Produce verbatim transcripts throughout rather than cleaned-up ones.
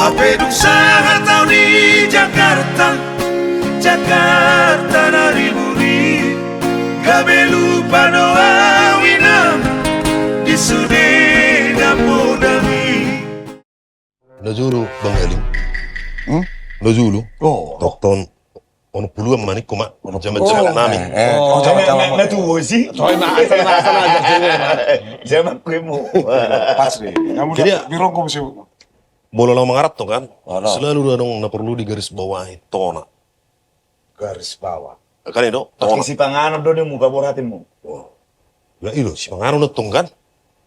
Hape dung sahat au di Jakarta, Jakarta na riburi, gabe lupa do au inang, di sude na podami. Na jolo Bang Halim. Hmm? Na jolo. Oh. Tokton. Ono puluan manik ko ma. Ono puluan. Zaman-zaman nami. Eh, eh, oh, zaman-zaman. Na tuo si. Sorry, ma, sorry, ma, sorry, ma, sorry, ma. Zaman ku emu. Pas ni. Jadi ya, birong ko musim. Molo laho mangaranto kan. Selalu adong na porlu di garis bawahi, tona. Garis bawah. Kan i do, tona. Sipanganon do di muka boratimu. Wah. Ya, i do, sipanganon do tong kan.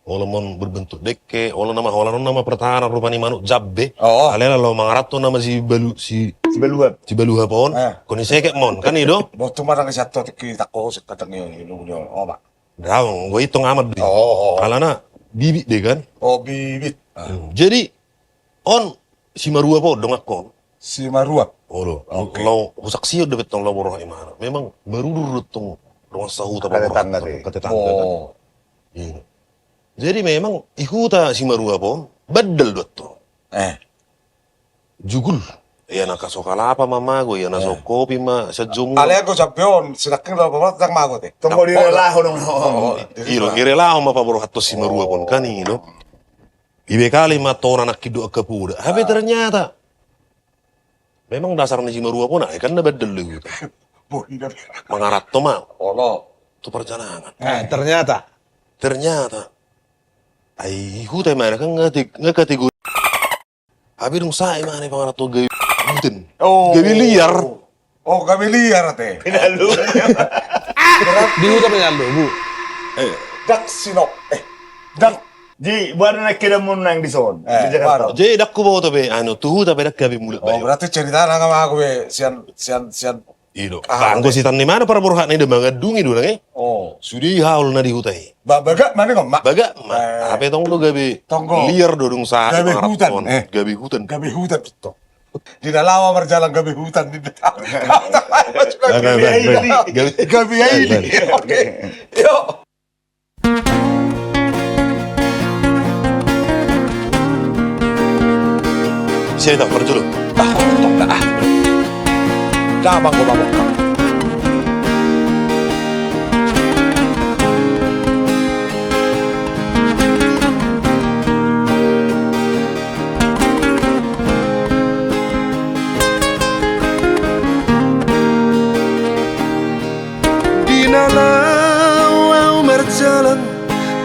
Olo ma on berbentuk dengke, olo nama holan on nama pertahanan rupa ni manuk jambe. Oh. Alai laho mangaranto nama sibalu, si, sibaluhap. Sibaluhap on. Eh. Koni seket ma on, kan i do. Botu ma nang sian totik i tangko seket tang i, lu ni on, oh, ma. Daong, gua hitung amat di. Oh, oh, oh. Alana bibit de kan. Oh, bibit. Ah. Hmm. Jadi, on, Simaruap on dongan on. Simaruap. Olo. Oke. Laho husaksihon dope tong laho borhat imana. Memang marudur do tong dongan sahuta. Tetangga, paborhat, tetangga kan. Oh. Iya. Jadi memang i huta Simaruap on bandal do tong. Eh. Jugul. Ia na so kalapa ma mago, ia na so kopi ma sian jomu. Alai anggo jambe on, sinangkin laho paborhat tong mago te. Tong mau direlahon. Oh, oh, oh. Iro, direlahon ma paborhat tu Simaruap on kan i do. Ibekali ma tona nangkin do angka poda. Hape ternyata memang dasar ni Simaruap on, ai kan na bandal do i huta. Mangaranto ma. Olo. Tu parjalangan. Eh, ternyata. Ternyata. Ai huta imana kan nga te-, nga kategori. Hape dung sae imana pangaranto gabe hutan. Oh. Gabe liar. Oh, gabe liar ate. Pinalu. Di huta pinalu, Bu. Eh. Ndang sinop. Eh. Ndang. Jadi, baru naik ke damun nang di son. Eh, di Jakarta. Baru. Jadi, ndang huboto be, anu, tu huta be ndang gabe mulak. Oh, bae. Berarti cerita nang ama aku be, sian, sian, sian. I do. Ah, anggo sitan ni mana parborhat na i do mangandungi do nang i. Oh. Sude i haol na di huta i. Ba-, bagak ma nang on, ma. Bagak ma. Eh. Hape tong do gabe. Tong do. Liar do dung sae. Gabe hutan, eh. Gabe hutan. Gabe hutan, betul. Di na laho marjalan gabe hutan di. Bae, bae, bae. Gabe, gabe ai di. Oke. Yo. Siapa itu? Perlu dulu. Ah, tok dah. Dah, bang, gua bangun. Di na laho au marjalan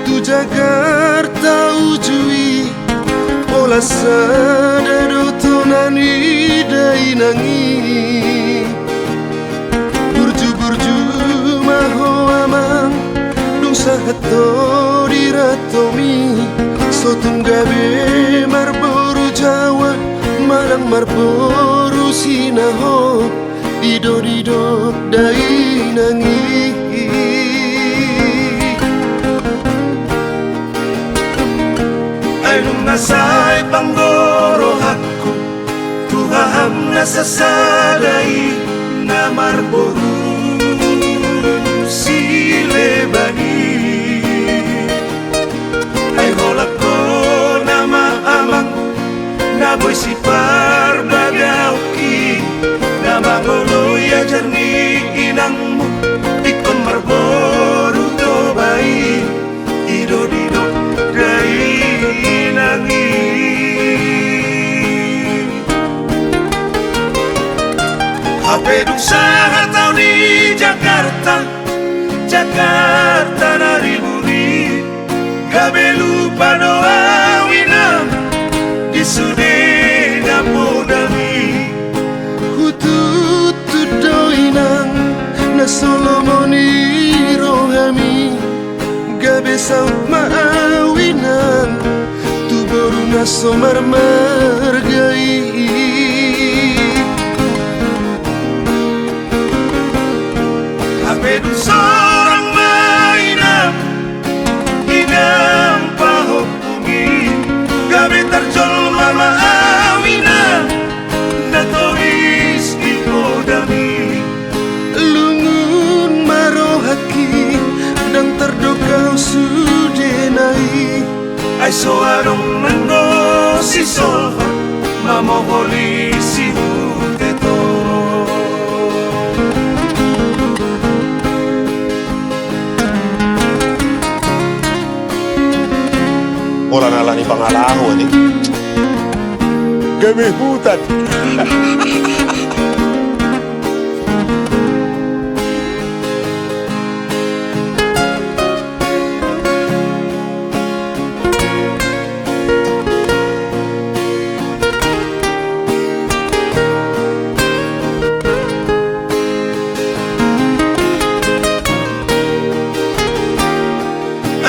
tu Jakarta uju i, pola sada do tona ni dainang i. Burju-burju ma ho amang, dung sahat ho di rantomi, so tung gabe marboru Jawa manang marboru Sina ho, didok-didok dainang i. Ai nunga sae pang do rohangku tu haham na sasada i, na marboru Sileban i. Ai holan hona ma amang, na boi siparbagaonki, na mangoloi ajar ni inangmu, ingkon marboru Toba i, didok-didok dainang i. Hape dung sahat au di Jakarta, Jakarta na riburi, gabe lupa do au inang, di sude na podami. Hututu do inang, na so lomo ni rohami, gabe saut ma au inang, tu boru na so marmarga i. Hape dung sorang ma inang, inang pahompu i, gabe tarjolma ma au inang, na tois di podami. Lungun ma rohangki, ndang tardok au sudena i. Ai so adong nanggo sisolhot Mamoholi si Huteto. Pola na ala ni pangalaho ni. Gabe hutan.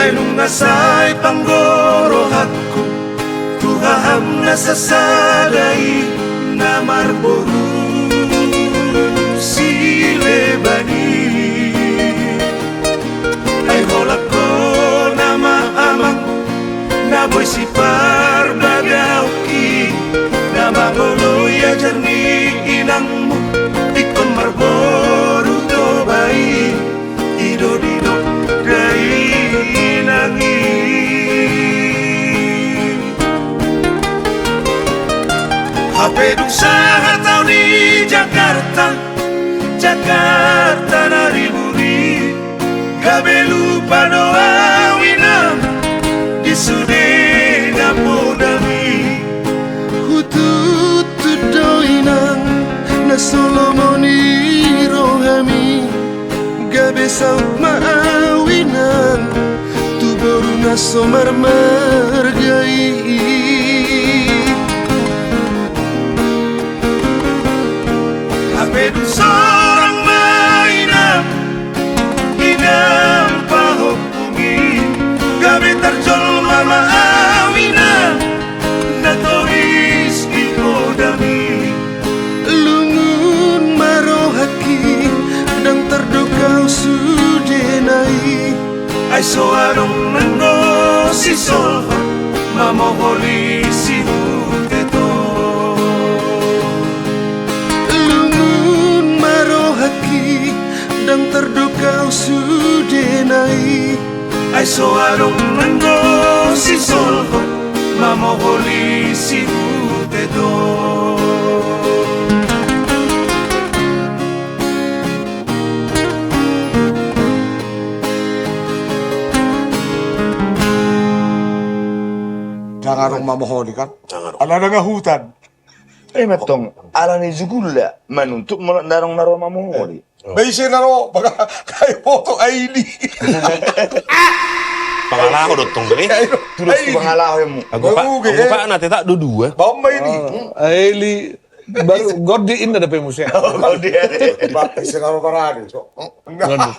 Ai nunga sai panggo rohangku tu haham na sasada i na marboru sileban i. Ai holan ho nama amang na boi siparbagaonki, na mangoloi ajar ni inangmu ingkon marboru Toba i. Ido, ido, dainang i. Hape dung sahat au di Jakarta, Jakarta na ribur i, gabe lupa do au inang di sude na podam i. Hututu do inang na so lomo ni rohami. Gabe saut ma au inang tu boru na so marmarga i. Hape dung sorang ma inang, inang pahompu i, gabe tarjolma ma au inang na tois di podam i. Lungun ma rohangki, ndang tardok au sudena i. Ai so adong nanggo sisolhot mamoholi si Huteto. Lungun ma rohangki, ndang tardok au sudena i. Ai so adong nanggo sisolhot mamoholi si Huteto. Ndang adong mamoholi kan? Ndang adong. Ala ndang hutan. Ima tong, ala ni jugul da manuntut molo ndang adong na ro mamoholi. Ba ise na ro, baga, kai foto Aili. Pangalaho do tong be. Tulus tu pangalaho emu. Agopa, agopa na tetak do dua. Baen ma ini. Aili, baru Goddy inna dope muse. Goddy. Ba ise na ro barani so. Goddy.